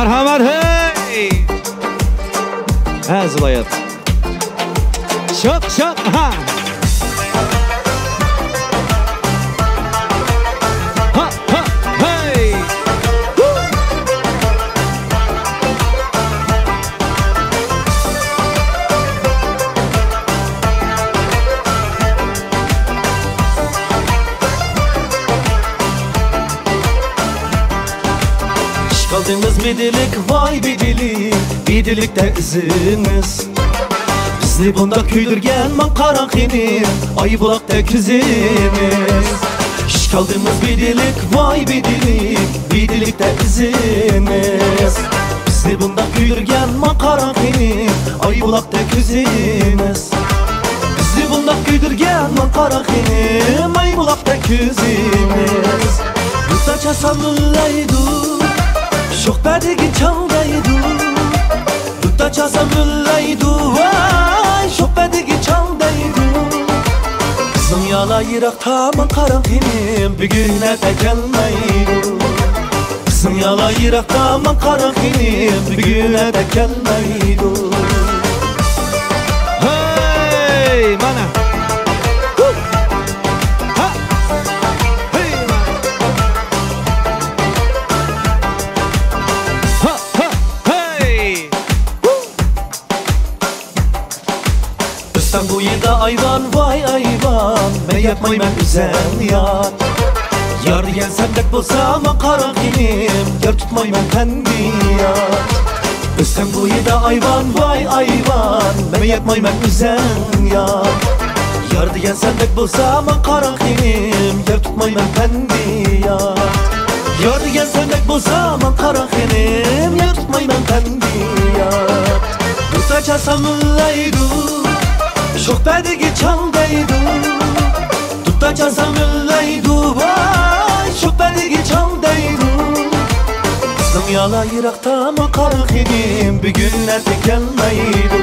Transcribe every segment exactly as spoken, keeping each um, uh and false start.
مەرھەمەت، ھەي! ھە، زىلايەت. شوق، شوق، ھا! ھا، ھا، ھەي! ھۇ! ئىشقالدىڭىز بىدىلىك، ۋاي بىدىلىك، بىدىلىكتە ئىزىمىز. بىزنى بۇنداق كۆيدۈرگەن، ماڭا قاراڭ قېنى، ئايبۇلاقتەك كۆزىمىز. ئىشقالدىڭىز بىدىلىك، ۋاي بىدىلىك، بىدىلىكتە ئىزىمىز. بىزنى بۇنداق كۆيدۈرگەن، ماڭا قاراڭ قېنى، ئايبۇلاقتەك كۆزىمىز. بىزنى بۇنداق كۆيدۈرگەن، ماڭا قاراڭ قېنى، ئايبۇلاقتەك كۆزىمىز. دۇتار چالسام مۆللەيدۇ، شوخ پەدىگە چاڭ دەيدۇ. دۇتار چالسام مۆللەيدۇ، ۋاي، شوخ پەدىگە چاڭ دەيدۇ. قىزىڭ يالا يىراقتا، ماڭا قاراڭ قېنى، بۈگۈن ئەتە كەلمەيدۇ. قىزىڭ يالا يىراقتا، ماڭا قاراڭ قېنى، بۈگۈن ئەتە كەلمەيدۇ. ھەي، مانا. ھۇ! ھا! ھەي، مانا. ھا! ھا! ھەي! ھۇ! ئۆستەڭ بويىدا ئايۋان، ۋاي ئايۋان، مەن ياتمايمەن ئۆزەڭ يات. يار دېگەن سەندەك بولسا، ماڭا قاراڭ قېنىم، يار تۇتمايمەن پەندىيات. ئۆستەڭ بويىدا ئايۋان، ۋاي ئايۋان، مەن ياتمايمەن ئۆزەڭ يات. يار دېگەن سەندەك بولسا، ماڭا قاراڭ قېنىم، يار تۇتمايمەن پەندىيات. يار دېگەن سەندەك بولسا، ماڭا قاراڭ قېنىم، يار تۇتمايمەن پەندىيات. دۇتار چالسام مۆللەيدۇ، شوخ پەدىگە چاڭ دەيدۇ. دۇتار چالسام مۆللەيدۇ، ۋاي، شوخ پەدىگە چاڭ دەيدۇ. قىزىڭ يالا يىراقتا، ماڭا قاراڭ قېنىم، بۈگۈن ئەتە كەلمەيدۇ.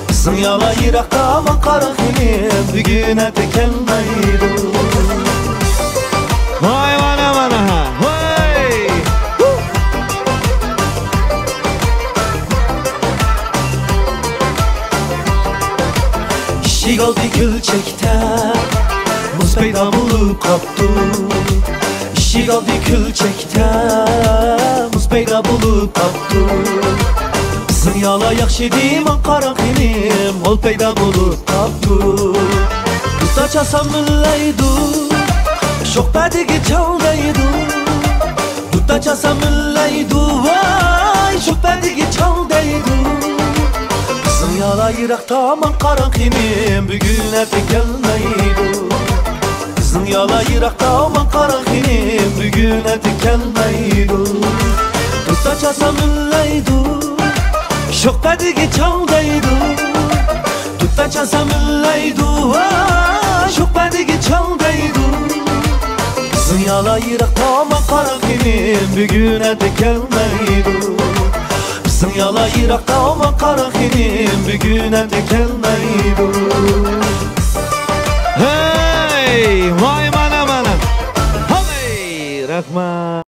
قىزىڭ يالا يىراقتا، ماڭا قاراڭ قېنىم، بۈگۈن ئەتە كەلمەيدۇ. ۋاي، مانا، مانا، ھا، ۋاي! ئىشىك ئالدى كۆلچەكتە مۇز پەيدا بولۇپ قاپتۇ. ئىشىك ئالدى كۆلچەكتە مۇز پەيدا بولۇپ قاپتۇ. قىزىڭ يالا ياخشى دېمە، قاراڭ قېنىم، مول پەيدا بولۇپ قاپتۇ. دۇتار چالسام مۆللەيدۇ، شوخ پەدىگە چاڭ دەيدۇ. دۇتار چالسام مۆللەيدۇ، ۋاي، شوخ پەدىگە چاڭ دەيدۇ. قىزىڭ يالا يىراقتا، ماڭا قاراڭ قېنىم، بۈگۈن ئەتە كەلمەيدۇ. قىزىڭ يالا يىراقتا، ماڭا قاراڭ قېنىم، بۈگۈن ئەتە كەلمەيدۇ. دۇتار چالسام مۆللەيدۇ، شوخ پەدىگە چاڭ دەيدۇ. دۇتار چالسام مۆللەيدۇ، ۋاي، شوخ پەدىگە چاڭ دەيدۇ. قىزىڭ يالا يىراقتا، ماڭا قاراڭ قېنىم، بۈگۈن ئەتە كەلمەيدۇ. قىزىڭ يالا يىراقتا، ماڭا قاراڭ قېنىم، بۈگۈن ئەتە كەلمەيدۇ. ھەي، ۋاي، مانا، مانا. ھەي، رەھمەت.